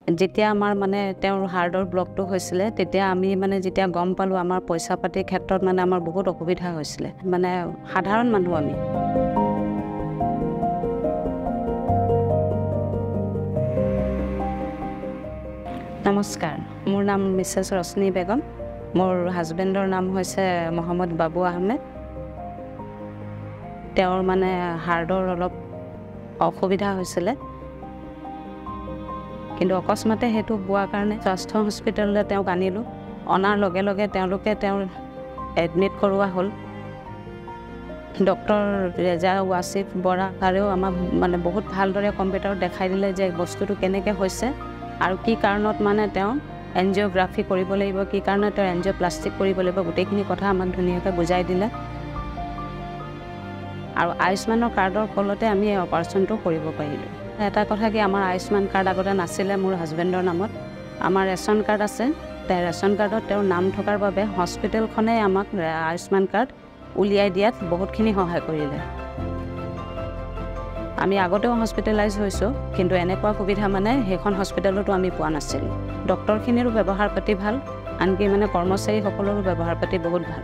যেতিয়া আমাৰ মানে তেওঁৰ হাৰ্টৰ ব্লকটো হৈছিলে, তেতিয়া আমি মানে যেতিয়া গম পালোঁ, আমাৰ পইচা পাতিৰ ক্ষেত্ৰত মানে আমাৰ বহুত অসুবিধা হৈছিলে। মানে সাধাৰণ মানুহ আমি। নমস্কাৰ, মোৰ নাম মিছেছ ৰশ্মি বেগম। মোৰ হাজবেণ্ডৰ নাম হৈছে মহম্মদ বাবু আহমেদ। তেওঁৰ মানে হাৰ্টৰ অলপ অসুবিধা হৈছিলে, কিন্তু অকস্মাতে সেইটো হোৱাৰ কাৰণে স্বাস্থ্য হস্পিটেললৈ তেওঁক আনিলোঁ। অনাৰ লগে লগে তেওঁলোকে তেওঁৰ এডমিট কৰোৱা হ'ল। ডক্টৰ ৰেজা ৱাছিফ বৰা ছাৰেও আমাক মানে বহুত ভালদৰে কম্পিউটাৰত দেখাই দিলে যে বস্তুটো কেনেকৈ হৈছে আৰু কি কাৰণত মানে তেওঁ এনজিঅ'গ্ৰাফি কৰিব লাগিব, কি কাৰণত তেওঁ এনজিঅ'প্লাষ্টিক কৰিব লাগিব, গোটেইখিনি কথা আমাক ধুনীয়াকৈ বুজাই দিলে। আৰু আয়ুস্মানৰ কাৰ্ডৰ ফলতে আমি এই অপাৰেশ্যনটো কৰিব পাৰিলোঁ। এটা কথা কি, আমাৰ আয়ুস্মান কাৰ্ড আগতে নাছিলে মোৰ হাজবেণ্ডৰ নামত। আমাৰ ৰেচন কাৰ্ড আছে। ৰেচন কাৰ্ডত তেওঁৰ নাম থকাৰ বাবে হস্পিটেলখনে আমাক আয়ুস্মান কাৰ্ড উলিয়াই দিয়াত বহুতখিনি সহায় কৰিলে। আমি আগতেও হস্পিটেলাইজ হৈছোঁ, কিন্তু এনেকুৱা সুবিধা মানে সেইখন হস্পিটেলতো আমি পোৱা নাছিলোঁ। ডক্টৰখিনিৰো ব্যৱহাৰ পাতি ভাল, আনকি মানে কৰ্মচাৰীসকলৰো ব্যৱহাৰ পাতি বহুত ভাল।